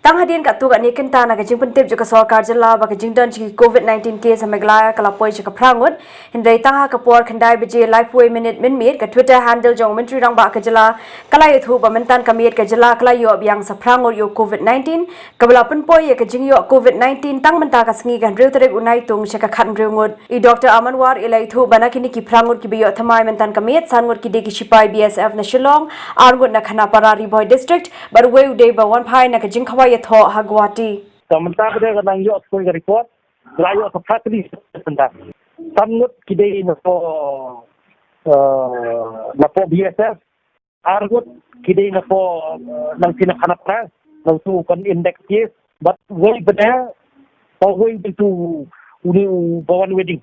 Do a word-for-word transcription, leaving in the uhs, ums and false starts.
Tang hadien katto katne kynta na ka jingpyntip jong ka sorkar jylla ba ka jingdon jong ki COVID nineteen case ha Meghalaya ka la poi sha ka phra ngut, hynrei tang ha ka por khyndai baje laiphew minit mynmiet ka Twitter handle jong u Myntri Rangbah ka jylla ka la ïathuh ba mynta ka miet ka jylla ka la ïoh biang sa phra ngut ïoh COVID nineteen, kaba la pynpoi ïa ka jingïoh COVID nineteen tang mynta ka sngi ka hynriew tarik u Naitung sha ka khathynriew ngut. I Doctor Aman War i la ïathuh ba na kine ki phra ngut kiba ïoh thymmai mynta ka miet, san ngut ki dei ki shipai B S F na Shillong, ar ngut na Khanapara Ri Bhoi District, bad uwei u dei ba wan phai na ka jingkhawai ïathoh ha Guwahati. Ka mynta ka dei ka nang ïoh skul ka report, la ïoh sa phra tylli mynta. San ngut ki dei na po, eh, na po B S F, ar ngut ki dei na po, eh, nang sina Khanapara, nang tu kon index case, bad uwei ba dei, ba uwei ba tu uni u ba wan wedding.